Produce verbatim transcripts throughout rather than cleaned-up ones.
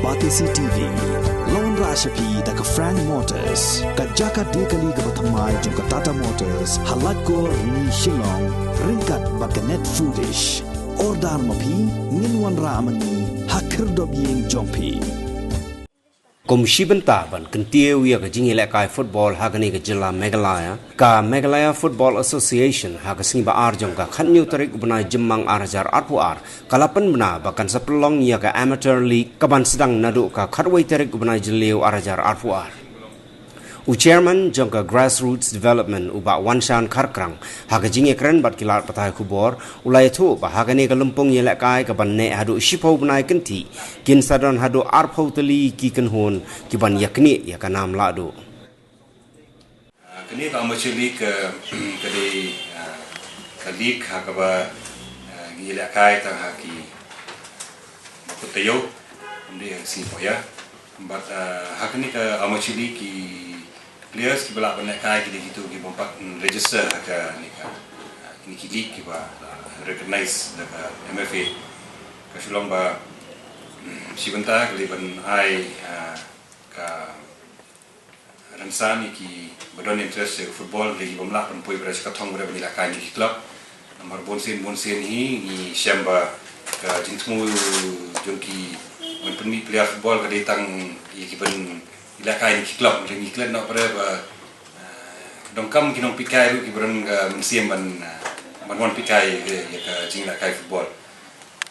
Batesi T V, la wanrah sha phi da ka Frank Motors, ka jaka die kali kaba thymmai jong ka Tata Motors, ha Laitkor, Rni, Shillong, ryngkat bad ka Net Foodish. Order ma phi, ngin wanrah ma ngi ha khyrdop ïing jong phi. Kum shi bynta ban kyntiew ïa ka jingïalehkai football ha kane ka jylla Meghalaya, ka Meghalaya Football Association ha ka sngi ba ar jong ka khathynñiew tarik u bnai Jymmang ar hajar arphew ar ka la pynbna ba kan sa pynlong ïa ka Amateur League kaban sdang naduh ka khatwei tarik u bnai Jylliew ar hajar arphew ar. U Chairman jong ka Grassroots Development, u Bah Wanshan Kharkrang, ha ka jingïakren bad ki lad pathai khubor, u la ïathuh ba ha kane ka lympung ïalehkai kaban neh haduh shiphew bnai kynthih, kin sa don haduh arphew tylli ki kynhun kiban ïaknieh ïa ka nam lahduh. Ah, kane ka Amateur League, ah, ka dei, ah, ka league ha kaba, ah, ngi ïalehkai tang ha ki bakut taïew, ym dei ha ki sngi poh ïa. Bad, ah, ha kane ka Amateur League ki players kiba lah ban lehkai ki dei kito kibym pat, mm, register ha kane ka, ah, kine ki league kiba, ah, recognize da ka M F A. Ka shu long ba, mm, shi bynta ka dei ban ai, ah, ka rynsan ïa kiba don interest sha football, lei ki bym lah ban poi bret sha ka thong bret ban ïalehkai na ki club. Namar bunsien bunsien hi ngi shem ba ka jingthmu jong ki ban pynmih player football ka dei tang ïa kiban ïalehkai na ki club. Hynrei ngi klet noh bret ba, eh, donkam ki nongpeitkai ruh kiba don ka mynsiem ban, eh, ban wan peitkai ïa ka jingïalehkai football.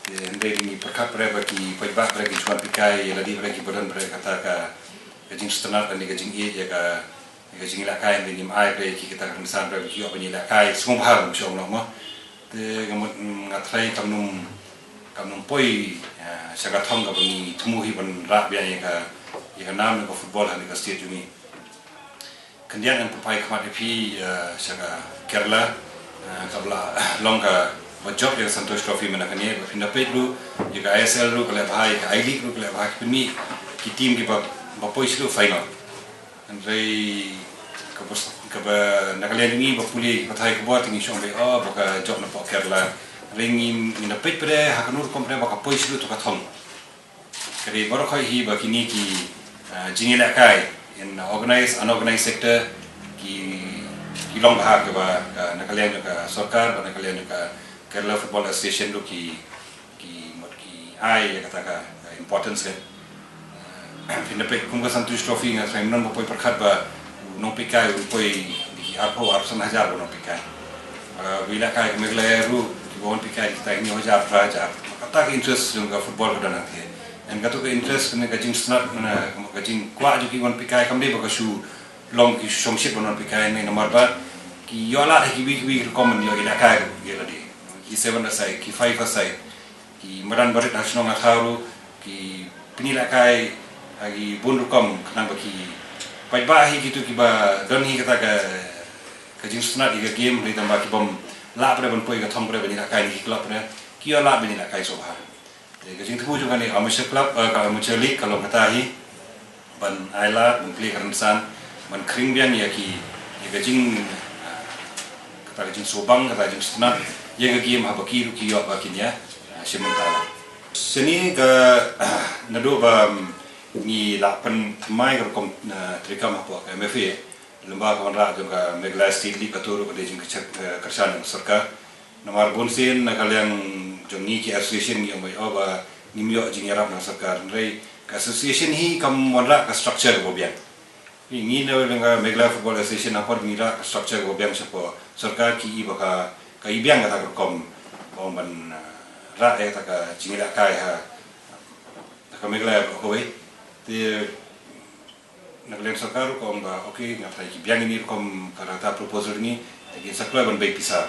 Te hynrei ngi pyrkhat bret ba ki paidbah bret ki shu wan peitkai ïa lade bret kiba don bret kata ka, ka jingsngewtynnat lane ka jingïeit ïa ka, ïa ka jingïalehkai, hynrei ngim ai bret ki kata ka rynsan bret ba ki ïoh ban ïalehkai sngewbha, ngam shong noh mo. Te nga mut, mm, nga tharai kam nym, kam nym poi, ah, sha ka thong kaba ngi thmu hi ban rah biang ïa ka, ïa ka nam ïa ka football ha kane ka state jong ngi. Khyndiat ngan pynphai khmat ïa phi, eh, sha ka Kerala, eh, kaba la long kaba jop ïa ka Santosh Trophy mynta kane, ba phin da peit ruh ïa ka I S L ruh ka leh bha, ïa ka I-League ruh ka leh bha, ki pynmih ki team kiba, ba poi sha final. Hynrei kaba, kaba na ka liang ngi ba pule ki pathai khubor te ngi shong beit, oh, ba ka jop na poh Kerala. Hynrei ngi, ngi da peit bret ha kano rukom bret ba ka poi sha to ka thong. Ka dei baroh hi ba kine ki, ah, jingïalehkai in organized, unorganized sector ki, ki long bha kaba, ah, na ka liang ka sorkar bad na ka liang ka Kerala Football Association ruh ki, ki mut ki ai ïa kata ka, ah, importance ka. Ah, phin da peit kum ka Santosh Trophy nga tharai mynno ba poi pyrkhat ba u nongpeitkai u poi dei ki arphew, arphew san hajar u nongpeitkai. Ah, u ïalehkai ka Meghalaya ruh kiba wan peitkai kita hynñiew hajar, phra hajar. Kata ka interest jong ka football ka don hangtei. Hynrei kato ka interest ne ka jingsngewtynnat ne ka jingkwah jong ki wan peitkai kam dei ba ka shu long ki shu shongshit ban wan peitkai ne, namar ba ki ïoh lad ha kiwei kiwei ki rukom ban ïoh ïalehkai ruh ïa lade. Ki seven-a-side, ki five-a-side. Ki madan barit ha shnong ha thaw ruh ki pynïalehkai ha ki bun rukom khnang ba ki paidbah hi kito kiba don hi kata ka, ka jingsngewtynnat ïa ka game, hynrei tang ba ki bym lah bret ban poi ka thong bret ban ïalehkai na ki club bret, ki ïoh lad ban ïalehkai sngewbha. Te ka jingthmu jong kane amateur club, eh, ka amateur league ka long kata hi. Ban ai lad, ban plie ka rynsan, ban khring biang ïa ki, ïa ka jing, ah, kata ka jingsngewbang, kata ka jingsngewtynnat ïa ka game haba ki ruh ki ïoh ba kin ïa, ah, shim bynta. Shane ka, ah, naduh ba, mm, ngi la pynthymmai ka rukom, ah, treikam hapoh ka M F A, lyngba ka wanrah jong ka Meghalaya State League, kato ruh ka dei jingkyrshan, eh, kyrshan jong ka sorkar. Namar bunsien na ka liang jong ngi ki association ngi ong ba, oh, ba ngim ïoh jingïarap na ka sorkar, hynrei ka association hi kam wanrah ka structure kaba biang. Ngi na ka liang ka Meghalaya Football Association, ha por ngi rah ka structure kaba biang shapoh sorkar, ki i ba ka, ka i biang kata ka rukom ba ong ban, ah, rah ïa kata ka jingïalehkai ha, ha ka Meghalaya baroh kawei. Te na ka liang sorkar ruh ka ong ba, okay, nga tharai ki biang ïa kane rukom ka rta proposal jong ngi, te kin sa kloi ban bei pisa.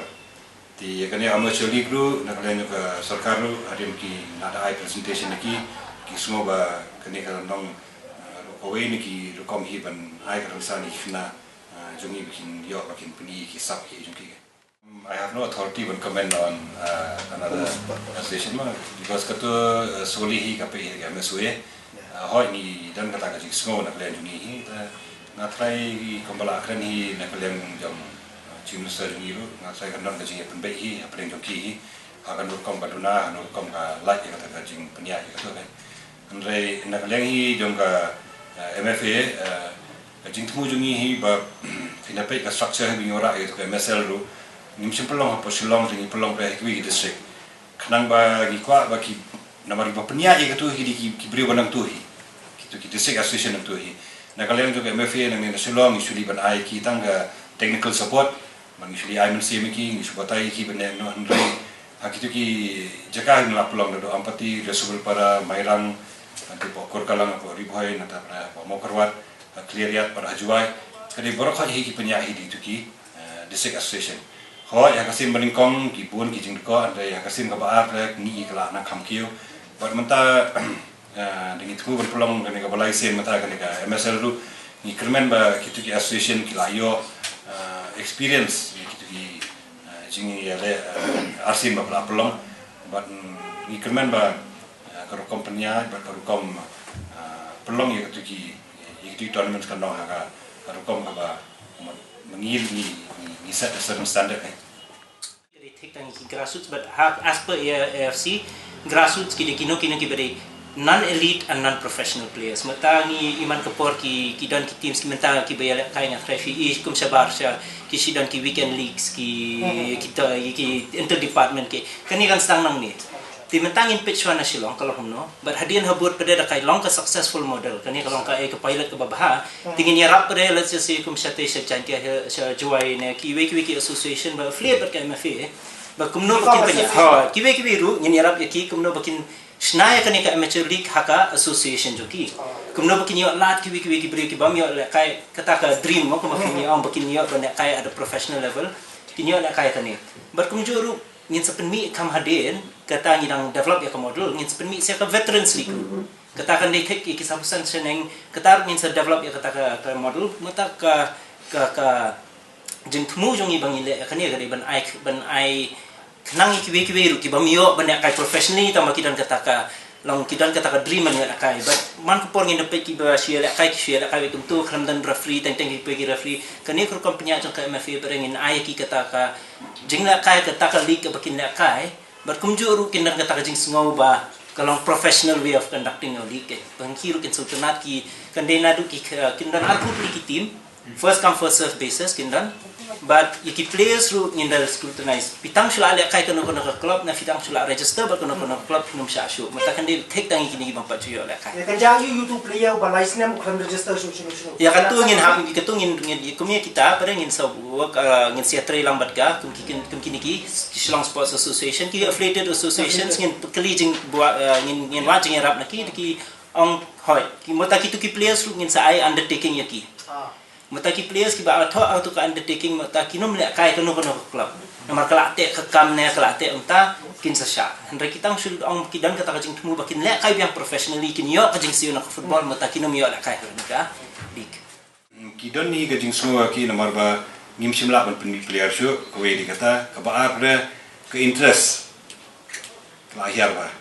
Te ïa kane amateur league ruh na ka liang ka sorkar ruh, hadien ki la da ai presentation ïa ki, ki sngew ba kane ka long, ah, ruh kawei na ki rukom hi ban ai ka rynsan ïa ki khynnah, ah, jong ngi ba kin ïoh, ba kin pyni ki sap ki jong ki. I have no authority ban comment on, uh, another association ma, because kato, uh, solely hi ka pyrshah ka M S W A. Uh, hooid ngi don kata ka jingsngew na ka liang jong ngi hi, te nga tharai kumba la kren hi na ka liang jong, uh, Chief Minister jong ngi ruh, nga tharai kan don ka jingïapynbeit hi hapdeng jong ki hi. Ha kano rukom ka duna, ha kano rukom ka lait ïa kata ka jingpynïaid ïa kato kan. Hynrei na ka liang hi jong ka, eh, M F A, eh, ka jingthmu jong ngi hi ba phi na peit ka structure hi ba ngi wanrah ïa ka M S L ruh, ngim shym pynlong hapoh Shillong, te ngi pynlong ruh ha kiwei ki district. Khnang ba ngi kwah ba ki, namar ba pynïaid ïa katu hi ki dei ki, ki briew ba nangtu hi, kitu ki district association nangtu hi. Na ka liang jong ka M F A nangne na Shillong ngi shu leit ban ai ki tang ka technical support. Ba ngi shu leit ai mynsiem ïa ki, ngi shu batai ïa ki ban ïa noh, hynrei ha kitu ki jaka ngi la pynlong, naduh Ampati, Riasabalpara, Mairang, nangta hapoh Kurkalang, hapoh Ri Bhoi, nangta hapoh Mawkyrwat, ha Khliehriat bad ha Jowai. Ka dei baroh khoit hi ki pynïaid hi da kitu ki, eh, district association. Hooid, ha ka sien ba nyngkong ki bun ki jingdukor, hynrei ha ka sien kaba ar te ngi i ka la nang kham kiew. Bad mynta, eh, da ngi thmu ban pynlong kane kaba lai sien mynta kane ka M S L ruh, ngi kyrmen ba kitu ki association ki la ïoh, eh, experience ïa kitu ki, eh, jingïaleh, eh, arsien ba la pynlong. Bad, mm, ngi kyrmen ba, eh, ka rukom pynïaid bad ka rukom, eh, pynlong ïa kitu ki, ïa kitu ki tournament kan long ha ka, ka rukom kaba ma, ma ngi, ngi, ngi, ngi set a certain standard, eh. Ka dei thik tang ki grassroots, but ha, as per A F C, grassroots ki dei kino kino kiba dei non-elite and non-professional players. Mynta ngi, i man ka por ki, ki don ki teams ki mynta kiba ïalehkai, nga tharai phi i kum shabar sha ki shi don ki weekend leagues ki, ki to, ki inter-department ki. Kane kan sdang nangne. Te mynta ngin peit shuwa na Shillong ka long kumno. Bad hadien habud pat da ka long ka successful model. Kane ka long ka, eh, ka pilot kaba bha. Te ngin ïarap pat, let's just say, kum shatei sha Jaintia Hills, sha Jowai ne kiwei kiwei ki association ba affiliate bad ka M F A. Ba kumno ba kin pynïaid. Ha, kiwei kiwei ruh ngin ïarap ïa ki kumno ba kin shna ïa kane ka amateur league ha ka association jong ki. Kumno ba kin ïoh lad kiwei kiwei ki briew ki bym ïoh lehkai, kata ka dream mo, kumba phin ïoh, ba kin ïoh ban lehkai at a professional level. Kin ïoh lehkai kane. Bad kumjuh ruh ngin sa pynmih kham hadien, kata ngi dang develop ïa ka model, ngin sa pynmih sa ka Veterans League ruh. Kata kan dei thik ïa ki saw phew san shaneng, kata ruh ngin sa develop ïa kata ka, ka model, mynta ka, ka, ka jingthmu jong ngi ba ngin leh ïa kane ka dei ban ai, ban ai khnang ïa kiwei kiwei ruh ki bym ïoh ban lehkai professionally, tangba ki don kata ka, long ki don kata ka dream ban ïoh lehkai. Bad man ka por ngin da peit kiba shu ïalehkai, ki shu ïalehkai beit kumto, khlem don referee, teng teng ki peit ki referee. Kane ka rukom pynïaid jong ka M F A, bad ngin ai ïa ki kata ka jinglehkai, kata ka league kaba kin lehkai. Bad kumjuh ruh kin don kata ka jingsngew ba ka long professional way of conducting your league, eh. Ba ki ruh kin sngewtynnat, ki kan dei naduh ki, eh, kin don arphew tylli ki team. First come, first serve basis kin don. Bad ïa ki players ruh ngin da scrutinize. Phi tang shu la lehkai kano kano ka club, ne phi tang shu la register bad kano kano ka club, phin ym shah shuh. Mynta kan dei thik tang ïa kine ki bym pat shu ïoh lehkai. Ïa, kan jia ïa uto u player uba lai snem u khlem register shuh shuh shuh. Ïa, katu ngin hap, katu ngin, ngin, kum ïa kita pat ngin sa work, uh, ngin sa ïatrei lang bad ka, kum ki, kum kine ki, ki Shillong Sports Association, ki affiliated associations, ngin kylli jing, buat, uh, ngin, ngin wad jingïarap na ki, da ki ong hooid. Ki, mynta kitu ki players ruh ngin sa ai undertaking ïa ki. Mynta ki players kiba thoh ha katu ka undertaking, mynta kin ym lehkai kano kano ka club. Namar ka la teh ka kam ne ka la teh, mynta kin sa shah. Hynrei ki tang shu ong, ki don kata ka jingthmu ba kin lehkai biang professionally, kin ïoh ka jingsiew na ka football, mynta kin ym ïoh lehkai ha kane ka league. Ki don hi ka jingsngew ïa ki namar ba ngim shym lah ban pynmih player shuh, kawei dei kata, kaba ar pat ka interest ka la hiar bha.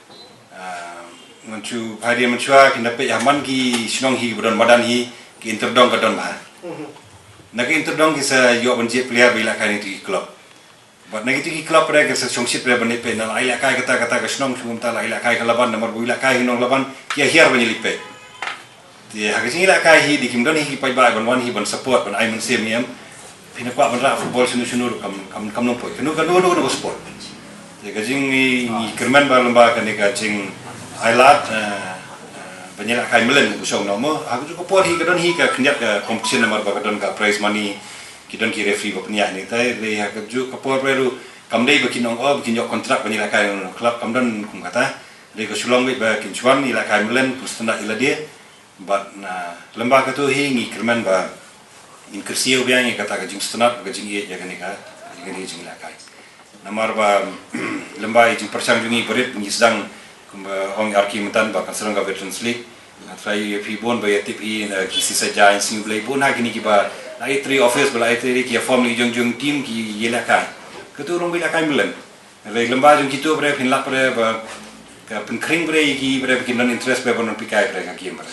Ah, mynta, hadien mynta kin da peit ha man ki shnong hi ba don madan hi, ki inter dong ka don bha. Na ki inter dong ki sa ïoh ban jied player ba ïalehkai na kitu ki club. Bad na kitu ki club pat ki sa shongshit pat ban leit peit, na la ïalehkai kata kata ka shnong, shnong mynta la ïalehkai ka Laban, namar ba ïalehkai hi nong Laban, ki ïa hiar ban ïaleit peit. Te ha ka jingïalehkai hi, dei kim don hi ki paidbah ban wan hi ban support, ban ai mynsiem ïa em. Phi na kwah ban rah football shano shano ruh kam, kam, kam nang poi. Kano kano kano kano ka sport. Te ka jing ngi, ngi kyrmen ba lyngba kane ka jingailad, eh, eh, ban ïalehkai mlien, u shong na mo. Ha kajuh ka por hi ka don hi ka khyndiat ka competition namar ba ka don ka prize money, ki don ki referee ba pynïaid ne. Te dei ha kajuh ka por ruh kam dei ba kin ong, oh, ba kin ïoh contract ban ïalehkai na club, kam don kum kata. Dei ka shu long beit ba kin shu wan ïalehkai mlien, pynstad ïa lade. Bad na lyngba katu hi ngi kyrmen ba ngin kyrsiew biang ïa kata ka jingstad, ka jingïeit ïa kane ka, ïa kane ka jingïalehkai. Namar ba lyngba ïa jingpyrshang jong ngi barit ngi sdang, kumba ong R K mynta, ba kan sa long ka Veterans League. Nga tharai ïa phi bun ba ïa tip hi, na ki Seaside Giants, New Blei, bun ha kine kiba la ïatrei office, ba la ïatrei, ki ïa form ïa jong jong team, ki ïalehkai. Katu long ba ïalehkai mlien. Hynrei lyngba jong kitu pat phin lap pat ba ka pynkhring pat ïa ki pat ba kin don interest pat ban wan pynhikai pat ha game pat.